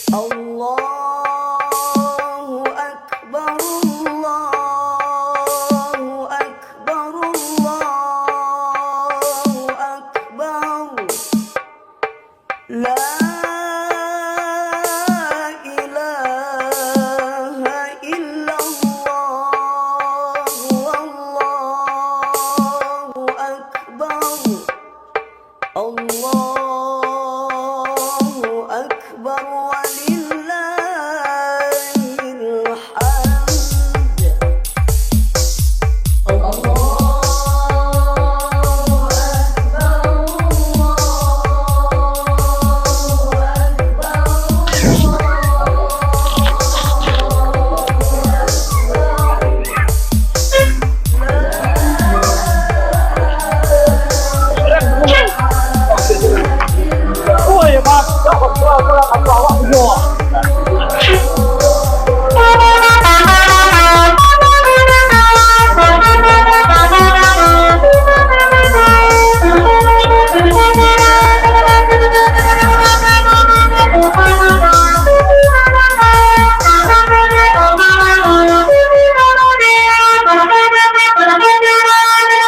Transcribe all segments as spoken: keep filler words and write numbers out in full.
Allahu Akbar, Allahu Akbar, Allahu Akbar. La ilaha illallah, Allahu Akbar. Allahu Akbar, walillahil hamd. Allahu Akbar, Allahu Akbar.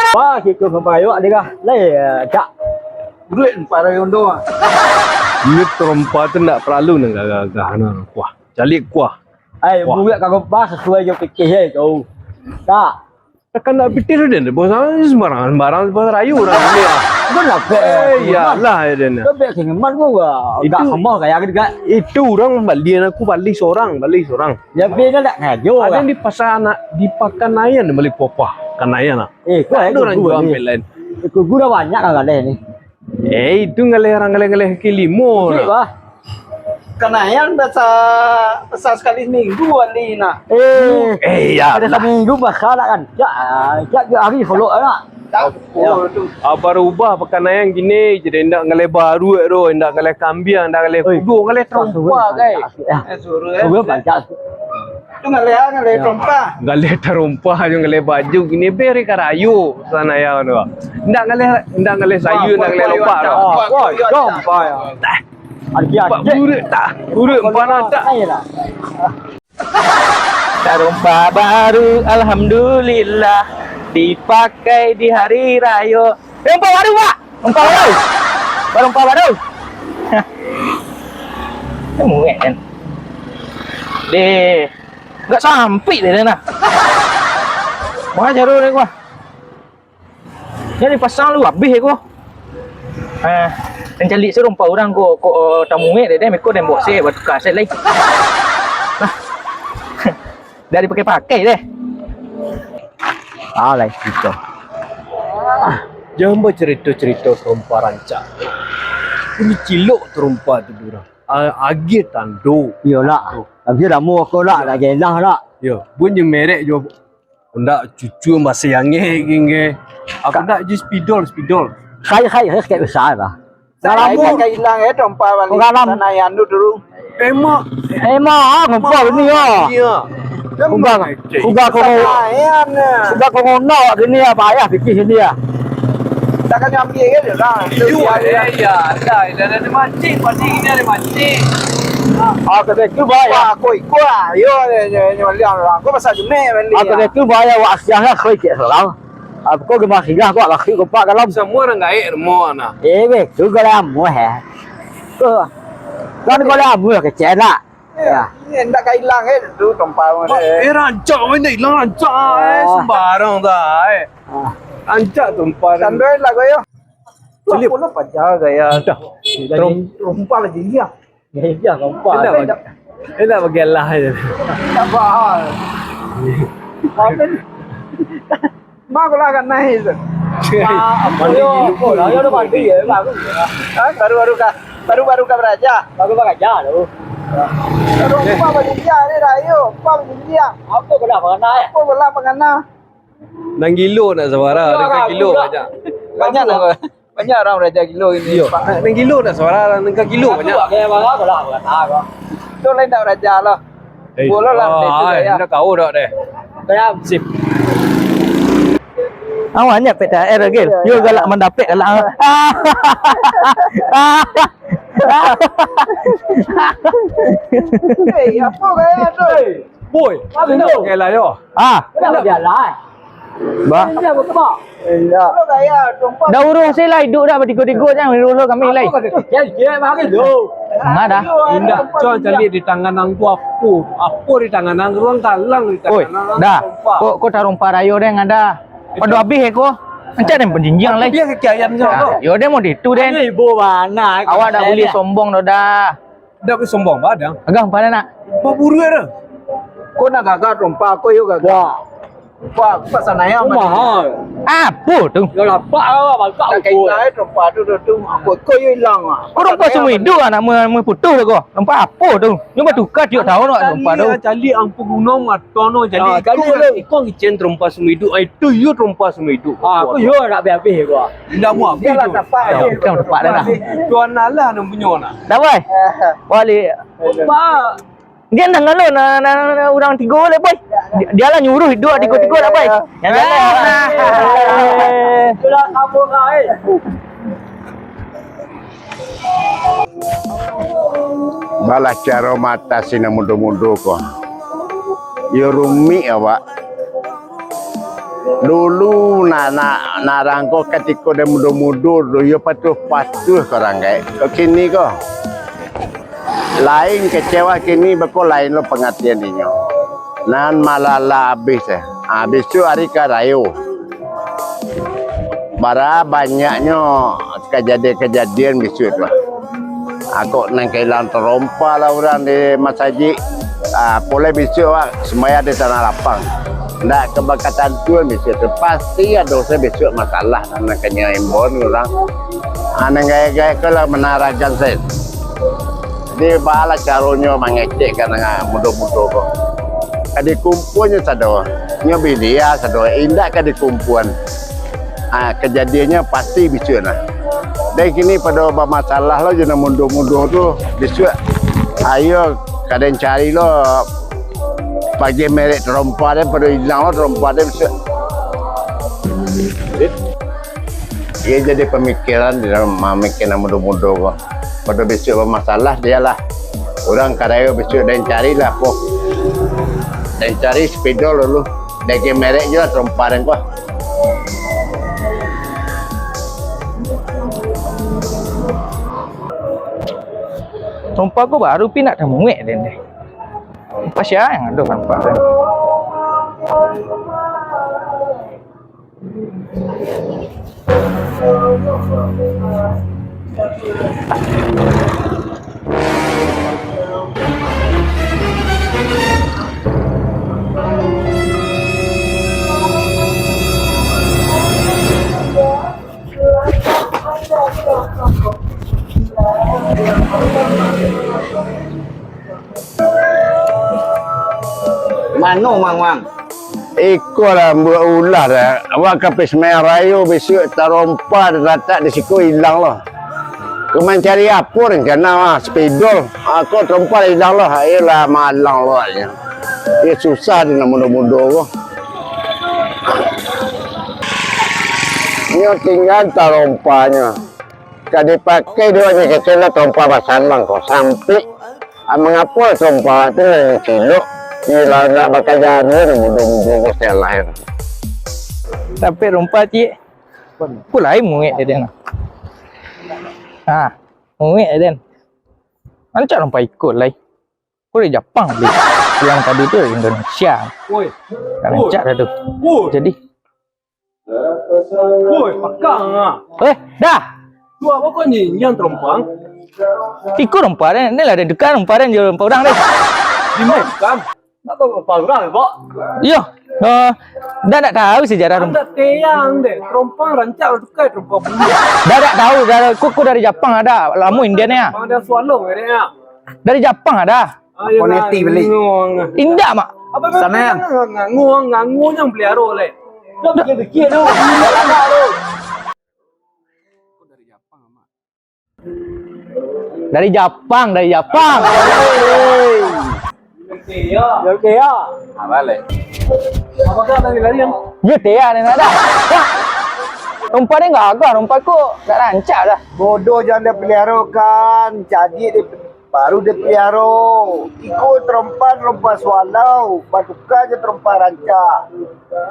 Wah, kiko sampai awak deh kah? Lai, eh, cak. Duit empat ratus doang. Duit terompa tu ndak perlu nang gagah-gagah nah. Kuah. Calik kuah. Ai, Wah. Buek kagok pas sesuai jo pikir ai kau. Tak. Takkan ndak pikir tu den, bos, sembarangan, sembarangan, bos rayu urang ni, ah. Benar, Eh, iyalah, ya, den. Kau bek sini, man, gua Itu enggak sama kayak gitu, Kak. Itu urang bali, aku bali sorang, bali sorang. Ya, beda tak ngajo Ada lah. Yang di pasar anak, di Pakanayan bali popah, Kanayan lah. Eh, kau Ada orang gua jual ni. Ambil lain. Ikut gua dah banyak lah galeh ni. Eh, itu ngaleh orang ngaleh-ngaleh kaki limo Cik, lah. Bah. Kanayan biasa, biasa sekali seminggu bali nah. Eh, Eh, iya ada lah. Seminggu biasa lah kan. Ya, ya, ya, hari solok lah. Tak, Ya. Oh, tu. Ah, baru ubah Pakanayan gini, jadi ndak ngaleh baruak tu, ndak ngaleh kambiang, ndak ngaleh Oi. Kudo, ngaleh terompa, Suruh kai. Pancak, ya. Eh, suruh, eh. Suruh pancak. Tu ngaleh, ah, ngaleh Ya. Terompa. Ngaleh terompa, jo ngaleh baju gini, beri karayo sana ya tu. Ndak ngaleh, ndak ngaleh sayur, ndak ngaleh lobak tu. Wah, wah, wah, wah. Pak buruk tak? Buruk, empanah tak? Tarompa baru, alhamdulillah, dipakai di hari rayo. Eh, rompa baru, Pak! Rompa baru! Rompa baru! Muek kan? Deh, agak sampik deh, nah. Manga caro deh, gua. Jadi pasang lu abih ko. Eh, den caliak se rompa urang ko, ko, eh, tamuek dek den, beko den bosek, batuka aset lai. Nah. Dari pakai-pakai deh. Ah, lai, gitu. Jan bacarito-carito tarompa rancak. Ini cilok tarompa tu urang. Ah, agiah tando. Iyolah. Agiah lamo ko lah, dah jelah lah. Yo, bunyi merek jo. Ndak, cucu masih angek, gengge. Aku Ka- ndak je spidol, spidol. Saya, saya, saya sakit besar lah. Saya Dalam pakai hilang, eh, dompa balik. Dalam. Sana yang dulu. Emang. Emang, ah, ngumpul ni, ah. Iya. Uga, uga ko, Sana yang, eh. Uga ko ngono, gini ya, payah pikir sini ya. Takkan ambil ke dia lah. Iyo, iya, iya. Dah, dah, dah, dah mancing, mancing ini ada mancing. Ah, kata tu, Bah, ya. Wah, aku ikut lah. Yo, yo, yo, yo, liang lah. Aku pasal jemek, balik Ah, lah. Kata tu, Bah, ya, wak siang lah, kau ikut seorang. Aku gemar singgah, kau laki kau pak dalam. Semua orang gaek rumah nah. Eh, weh, tu kalau amuah, eh. Tu. Kan kalau amuah kecil lah. Ya. Ini ndak ka ilang, eh, tu dompa. Eh, rancak, weh, ndak ilang rancak, eh. Ah. Sembarang dah, eh. Ah. Rancak dompa. Sandal lah, kau, yo. Celip. Apa lo pajar gaya? Dah. Terom-, terompa lagi dia. Ya, ya, terompa. Enak bagi, enak bagi Allah je. Tak faham. Maafin. Mak aku lah kat naik tu. Ah, apa yo? Oh, lah, yo, udah mandi ya, baru. Ha, baru-baru ka, baru-baru ka baraja. Baru baraja tu. Terompa bagi dia ni dah, yo. Apa bagi dia? Apa belah pangana, eh? Apa belah pangana? Nan gilo nak sabara, Yo, nan gilo aku banyak. Banyak nak. Banyak urang baraja gilo ini, Iyo. Pak. Nan gilo nak sabara, nan ka gilo banyak. Aku lah, aku lah, aku lah. Tu lain dak baraja lah. Eh, Bola lah, ah, itu eh, dah, ya. Dah tahu dah deh. Kayak Sip. Awaknya P T R lagi. Iya, Yo iya. Galak mandapek galak. Ah. Eh, apa gaya tu? Boy, apa tu? Pakai lah yo. Ah. Kenapa jalan? Bah. Kenapa kebak? Indak. Dah uruih se lah, iduik dah batigo-tigo, jan uruih lo kami lai. Apa kau kecil, kecil, bagi tu. Ma dah. Indak, cubo caliak di tangan ang tu apo? Apo di tangan ang? Ruang talang di tangan ang. Oi, dah. Tarompa. Kok, kok tarompa rayo den ada? Pado abih ko. Ancak den panjinjiang lai. Dia kaki ayam je tu. Yo den mau ditu den. Ini ibu mana? Awak dah buliah sombong doh dah. Dak bari sombong, Padang. Agak, Padang nak. Baburu dah. Kau nak gagah tarompa, kau yo gagah. Wah. Wah, pasal ayam. Kau mahal. Apo tu? Yo lapak lah, balak. Tak kira tarompa tu, tu, tu. Kau, kau yo hilang ah. Kau tarompa seumur hidup ah, nak me-, memutuih lah kau. Tarompa apo tu? Nyo batukar tiok tahun nak tarompa tu. Caliak ang paguno mato no, jadi ah, iko, iko ngicen tarompa seumur hidup. Ah, itu yo tarompa seumur hidup. Ah, aku yo nak habis-habis ko. Indak muak abih tu. Yo, bukan tepat dah. Tuan Allah nan punyo nak. Dah, boy. Balik. Pak. Dia nang ngalo na, na, na, urang tigo lai, boy. Dia, dia lah nyuruh iduik tigo-tigo lah, boy. Yang jalan. Itulah kampung lain. Balah caro maatasi nan mudo-mudo ko. Iyo rumik awak. Dulu na-, na-, narang ko katiko den mudo-mudo tu, iyo patuah-patuah ko urang gaek. Kok kini ko, lain kecewa kini, beko lain lo pangatian inyo. Nan malalah abih se. Ah, bisuak ari ka rayo. Bara banyaknyo kajadian-kajadian bisuak tu. Ako nan kailang tarompa lah urang di masajik. Ah, pulai bisuak awak sumbayang di tanah lapang. Ndak ka bakatantuan bisuak tu. Pasti ado se bisuak masalah nan kanyo imbon urang. Ah, nan gaek-gaek ko lah manaragan se. Jadi, baalah caronyo mangecekkan nan mudo-mudo ko. Ka dikumpuannyo sado, nyo bilia sado, indak ka dikumpuan. Ah, kajadiannyo pasti bisuak nah. Dan kini pado bamasalah lo jo nan mudo-mudo tu, bisuak ayo ka den cari lo pagiah merek tarompa den, pado ilang lo tarompa den bisuak. Iyo jadi pamikiran di dalam mamikiran mudo-mudo ko. Pado bisuak bamasalah, dialah urang karayo bisuak den cari lah, po. Den cari spidol dulu. Den merek juo lah tarompa den ko. Tarompa ko baru pi nak tamuek den deh. Tarompa sia nan ado tarompa den. Mano, Mang, Mang? Iko lah buek ulah dah. Awak ka pai sumbayang rayo, bisuak tarompa taratak di siko ilang lo. Ka mancari apo rencana, ah, spidol? Ako tarompa ilang lo. Ayolah, malang lo agaknyo. Iyo susah di nan mudo-mudo ko. Nyo tingga tarompanyo. Ka dipakai dek awak nyo kecek lah tarompa basambang ko, sampik. Ah, mangapo tarompa tu nan cilok, iyo lah, ndak bakajano nan mudo-mudo ko salah. Tapi tarompa ciek, pulai muek den. Ha, muek den. Rancak tarompa iko lai. Ko dari Japang bali. Yang tadi tu dari Indonesia. Woi. Rancak dah tu. Woi. Jadi. Woi, pakang ah. Eh, dah. Tu apo kau nyinyang tarompa? Iko tarompa den. Ni lah den tukar tarompa den jo tarompa urang den. Di ma tukang? Nak tarompa urang, Pak? Iyo. Eh, dah ndak tahu sejarah tarompa. Anda teyang deh. Tarompa rancak tukar tarompa bulu. Dah ndak tahu. Dah, ko, ko dari Japang ado. Lamo India ni ah. Ada swallow ni ah. Dari Japang ado. Apo neti bali? Indak, Mak. Sana yang. Ngango, ngango yang peliharo leh. Dah pikir-pikir tu. Dari Japang, dari Japang. Dari Japang. Hei. Oke ya. Oke ya. Apa leh? Apakah lari-lari yang? Yo, teh, nak dah. Rompa den gagah, rompa ko ndak rancak dah. Bodoh, jan dipaliarokan, cadiak di, baru dipaliaro. Iko rompa, rompa sualau, batuka jo rompa rancak.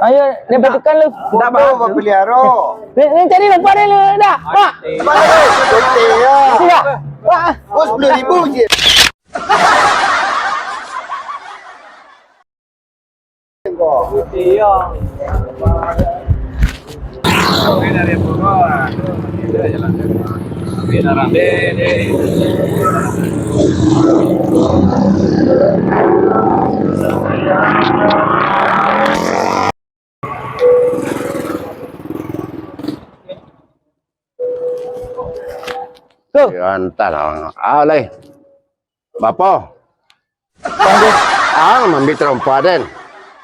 Ayo, ni batukan lu. Ndak bagus. Bapaliaro. Ni, ni cari rompa den lu dah. Pak. Mana tu? Putih ya. Sudah. Pak. Oh, sepuluh ribu je. Iyo. Tu. Ya, antahlah. Ah, lai. Bapo? Ang mambiak tarompa den.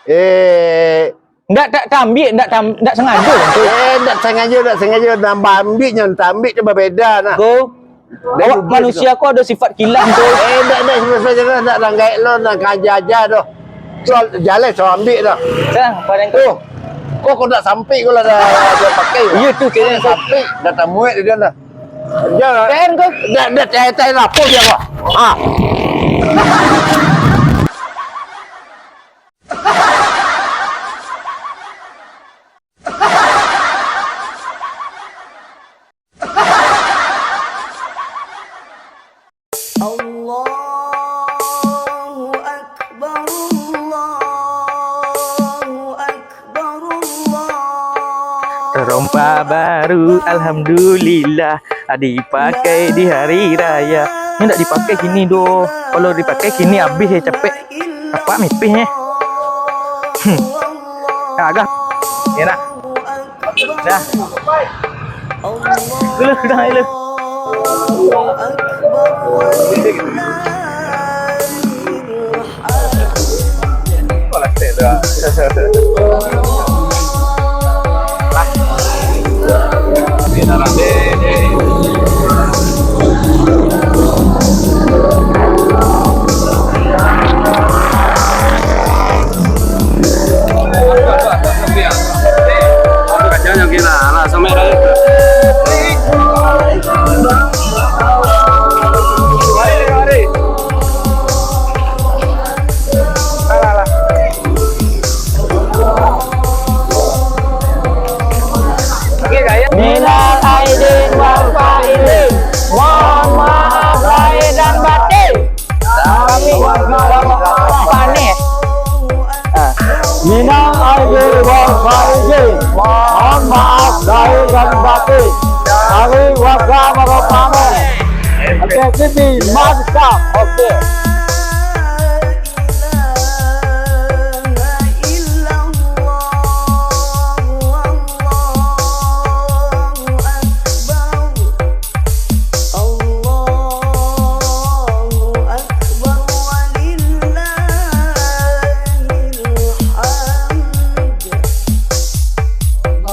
Eh, ndak, tak taambiak, ndak tam-, ndak sangajo, Ngku. Eh, ndak sangajo, ndak sangajo. Nan baambiak nyo, taambiak tu babeda nah. Ngku, awak manusia ko ado sifat kilaf, Ngku. Eh, ndak, ndak, sifat kilaf, ndak, ndak gaek lo, ndak kaja-aja doh. Jual, jaleh, so ambiak dah. Sekarang, pada Ngku. Tuh, kok, kok ndak sampik ko lah dah, dah pakai. Iyo tu, kayaknyo sampik, dah tamuek dia dah. Jan, dah, dah, dah, dah, lapor dia, Pak. Ah. Allahu Akbar, Allahu Akbar, Allah. Tarompa baru, alhamdulillah, dipakai di hari raya. Nyo ndak dipakai kini doh. Kalau dipakai kini abih, eh, capek. Apak mipih, eh. Hmm. Agak. Enak. Dah. Dulu, dah, dulu. Minal aidin wal faizin. Mohon maaf lahir dan batin. Kami mohon maaf, panih. Ah. Minal aidin wal faizin. Mohon maaf lahir dan batin. Kami warga Maropamen. Oke, sini, mantap. Oke.